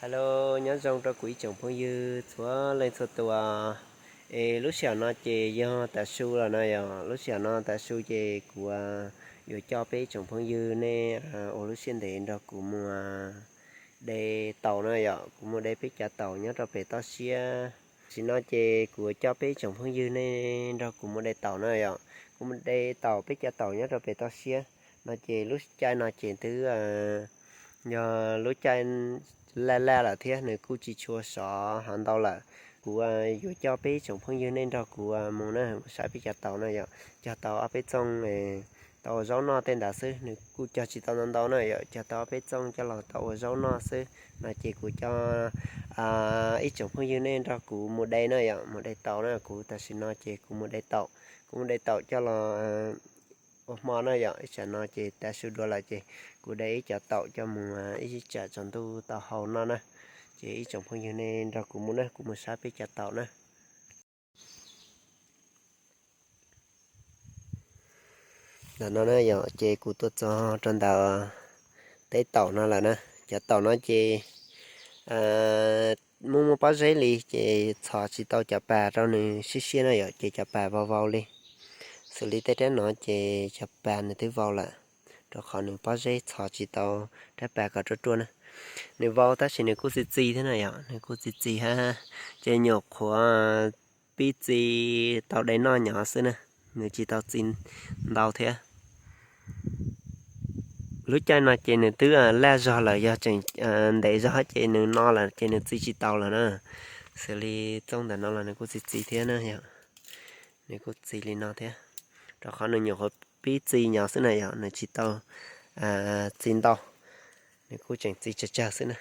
Hello, nyob zoo rau kuv ib tsoom phooj ywg txhua leej txhua tus. Es lub sij hawm no ces yog tav su lawm no yom, lub sij hawm no tav su ces kuv yuav coj peb ib tsoom phooj ywg nej ua lub siab ntev nrog kuv mus de taum na yom, kuv mus de peb cov taum nyob rau pem toj siab. Tam sim no ces kuv coj peb ib tsoom phooj ywg nej nrog kuv mus de taum na yom, kuv mus de taum peb cov taum nyob rau pem toj siab. No ces lub caij no ces twb yog lub caij laj laj lawm thiab nws kuj tsis tshua sov hov ntau lawm. Kuv yuav coj peb ib tsoom phooj ywg nej nrog kuv mus na, mus saib peb cov taum na yom, cog tau ob peb txooj tau ua zaub noj tej ntawd xwb, nws kuj cog tsis tau ntau ntau na yom, cog tau ob peb txooj coj los tau ua zaub noj xwb. No ces kuv coj ib tsoom phooj ywg nej nrog kuv mus de na yom, mus de taum na, kuv tam sim no ces kuv mus de taum, kuv mus de taum coj los ua hmo na yom, ib tsam no ces tav su dua lawm ces kuv de ib cov taum coj mus ib tsam tsaus ntuj tau hau noj na. Ces ib tsoom phooj ywg nej nrog kuv mus na, kuv mus saib peb cov taum na. Ntawm no na yom, ces kuv tuaj txog rau ntawm teb taum no lawm na. Cov taum no ces muaj muaj pob zeb li ces txhos tsis tau cov pas rau nws siab siab na yom, ces cov pas vau vau li. Xws li tej rab no ces cov pas nws twb vau lawm, rau qhov nws pob zeb txhos tsis tau rab pas kom ruaj ruaj na. Nws vau tab sis nws kuj txi txi thiab na yom, nws kuj txi txi hab, ces nyuam qhuav pib txi tau de noj nyob xwb na, nws tsis tau txi ntau thiab. Lub caij no ces nws twb laj zog lawm, yog tseem ntev zog ces nws no lawm ces nws txi tsis tau lawm na. Xws li txooj ntawm no los nws kuj txi txi thiab na yom, nws kuj txi li no thiab, rau qhov nws nyuam qhuav pib txi nyob xwb na yom, nws tsis tau txi ntau, nws kuj tseem txi tsawg tsawg xwb na.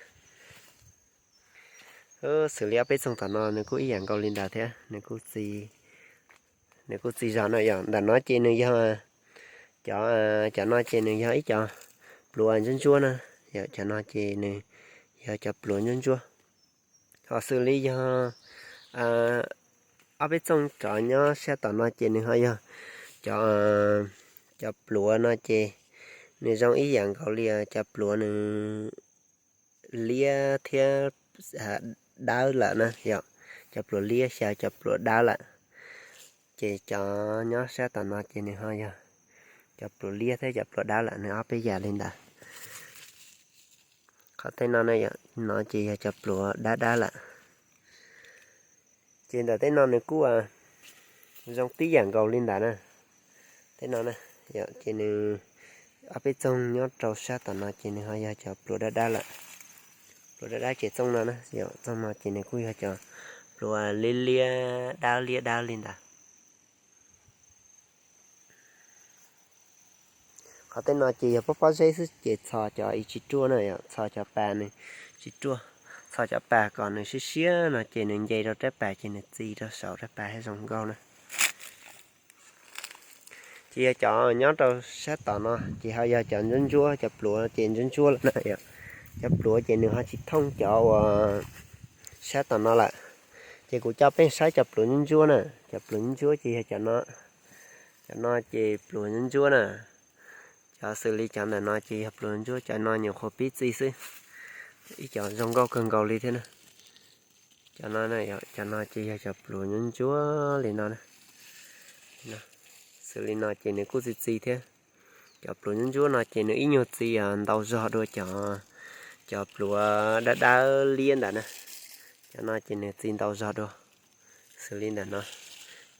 Xws li ob peb txooj tom no nws kuj ib yam nkaus li ntawd thiab, nws kuj txi zog na yom. Ntawm no ces nws yog cov, cov no ces nws yog ib cov pluav ntsuab ntsuab na yom, cov no ces nws yog cov pluav ntsuab ntsuab. Ho xws li yog ob peb txooj cov nyob sab tom no ces nws ho yog cov, cov pluav no ces nws zoo ib yam nkaus li cov pluav nws liab thiab dawb lawm na yom, cov pluav liab xyaw cov pluav dawb lawm. Ces cov nyob sab tom no ces nws ho yog cov pluav liab thiab cov pluav dawb lawm, nws ob peb yam li ntawd. Qhov tej no, no ces yog cov pluav dawb dawb lawm. Ces ntawm tej no nws kuj zoo tib yam nkaus li ntawd na. Tej no na, ces nws ob peb txooj nyob rau sab tom no ces nws ho yog cov pluav dawb dawb lawm. Pluav dawb dawb ces txooj no na, txooj no ces nws kuj yog cov pluav liab liab dawb liab dawb li ntawd. Qhov tej no ces yog pob pob zeb xwb ces txhos cov ib tsis ruaj na yom, txhos cov pas nws tsis ruaj, txhos cov pas kom nws siab siab no ces nws nce rau rab pas ces nws txi rau saum rab pas thiaj zoo nkauj na. Ces yog cov nyob rau sab tom no ces ho yog cov ntsuab ntsuab, cov pluav ces ntsuab ntsuab lawm na yom. Cov pluav ces nws ho tsis thooj cov uas sab tom no lawm. Ces kuv coj peb saib cov pluav ntsuab ntsuab na, cov pluav ntsuab ntsuab ces yog cov no, cov no ces pluav ntsuab ntsuab na. Cov xws li cov ntawm no ces yog pluav ntsuab, cov no nyuam qhuav pib txi xwb, ib cov zoo nkauj kawg nkaus li thiab na. Cov no, cov no ces yog cov pluav ntsuab ntsuab li no na. Xws li no ces nws kuj txi txi thiab. Cov pluav ntsuab ntsuab no ces nws ib nyuag txi ntau zog dua cov, cov pluav dawb dawb liab ntawd na. Cov no ces nws txi ntau zog dua. Xws li ntawm no,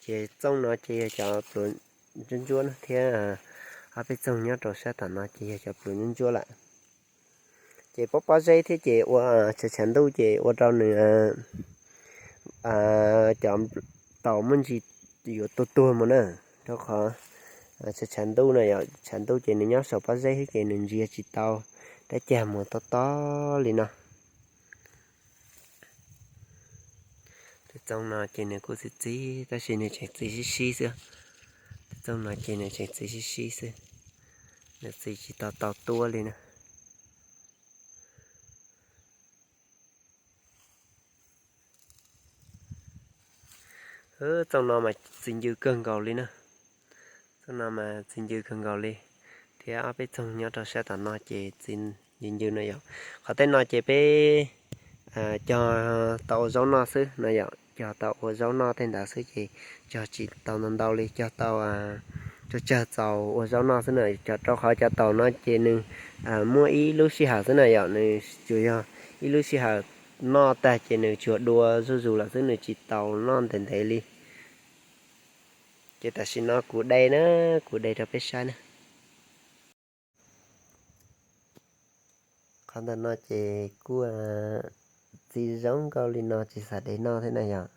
ces txooj no ces yog cov pluav ntsuab ntsuab na thiab, ob peb txooj nyob rau sab tom no ces yog cov pluav ntsuab ntsuab lawm. Ces pob pob zeb thiab ces ua tshav tshav ntuj ces ua rau nws cov taum muaj ntsis yuav tuag tuag mus na, rau qhov tshav tshav ntuj no yom, tshav ntuj ces nws nyob saum pob zeb thiab ces nws ntsia tsis tau rab cag mus tob tob li no. Tus txooj no ces nws kuj txi txi tab sis nws tseem txi sib sib xwb. Tus txooj no ces nws tseem txi sib sib xwb, nws txi tsis tau tau tuab li na. Txooj no mas txi ncw kawg nkaus li na. Txooj no mas txi ncw kawg nkaus li, thiab ob peb txoog nyob rau sab tom no ces txi ncw ncw no yom. Qhov tej no ces peb cog tau ua zaub noj xwb no yom, cog tau ua zaub noj tej ntawd xwb ces cog tsis tau ntau ntau li, cog tau tsawg tsawg txaus ua zaub noj xwb na. Cov rau qhov cov taum no ces nws muaj ib lub sij hawm xwb na yom, nws tsuas yog ib lub sij hawm noj tag ces nws tsuas dua zuj zus lawm xwb, nws tsis tau noj ntev ntev li. Ces tam sim no kuv de na, kuv de rau peb saib na. Qhov ntawm no ces kuj txi zoo nkauj li no tsis xav de noj thiab na yom.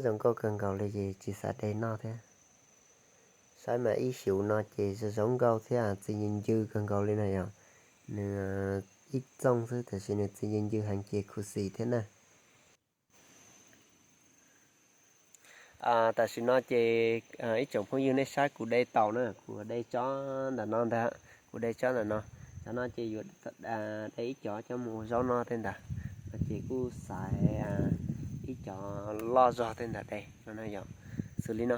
Zoo nkauj kawg nkaus li ces tsis xav de noj thiab. Saib mas ib xyuv no ces zoo zoo nkauj thiab txi ncw ncw kawg nkaus li na yom. Nws ib txooj xwb tab sis nws txi ncw ncw heev ces khuv xim thiab na. Tam sim no ces ib tsoom phooj ywg nej saib kuv de taum na, kuv de tsob ntawm no ntag, kuv de tsob ntawm no. Cov no ces yuav de ib cov coj mus ua zaub noj tej ntawd, no ces kuj xaiv ib cov loj zog tej ntawd de no yom. Xws li no,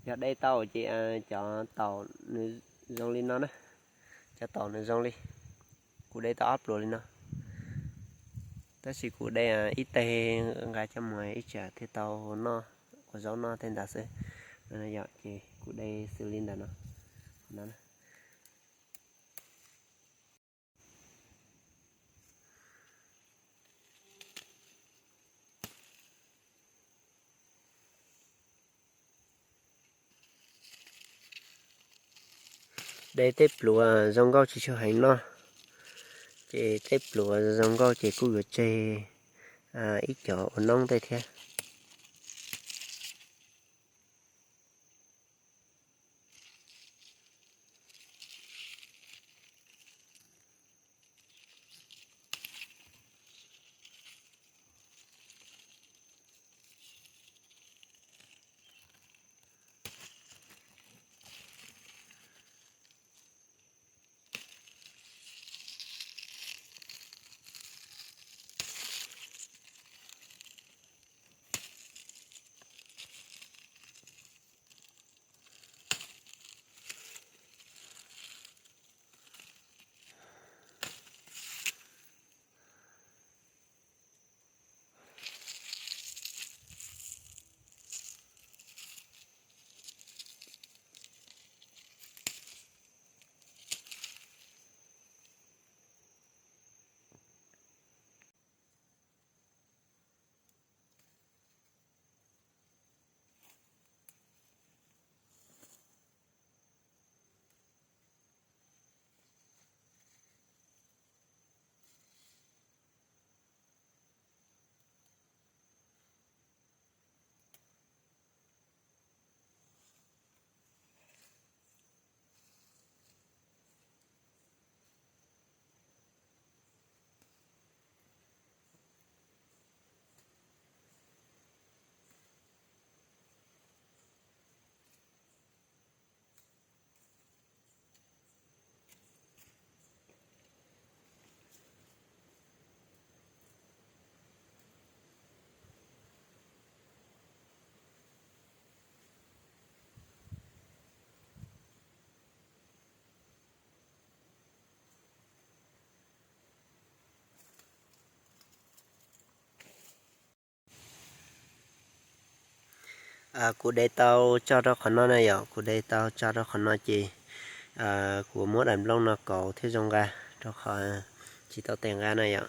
yog de tau ces cov taum nws zoo li no na, cov taum nws zoo li, kuv de tau ob pluas li no. Tab sis kuv de ib teg nqa coj mus ib tsam thiaj tau noj, ua zaub noj tej ntawd xwb. Yog ces kuv de xws li ntawm no. De tej pluav zoo nkauj tsis tshua heev noj, ces tej pluav zoo nkauj ces kuj yuav tseg ib cov ua noob tej thiab. Kuv de tau tso rau qhov no na yom, kuv de tau tso rau qhov no ces kuv muab daim nplooj no kauv thiaj zoo nqa, rau qhov tsis tau tes nqa na yom.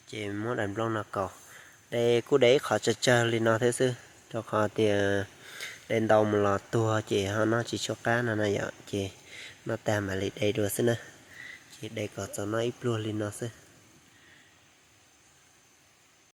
Ces muab daim nplooj no kauv, de kuj de ib qho tsawg tsawg li no thiab xwb, rau qhov tias de ntau mus los tuag ces ho noj tsis tshua qab no na yom. Ces noj tag mam li de dua xwb na. Ces de kom txaus noj ib pluag li no xwb.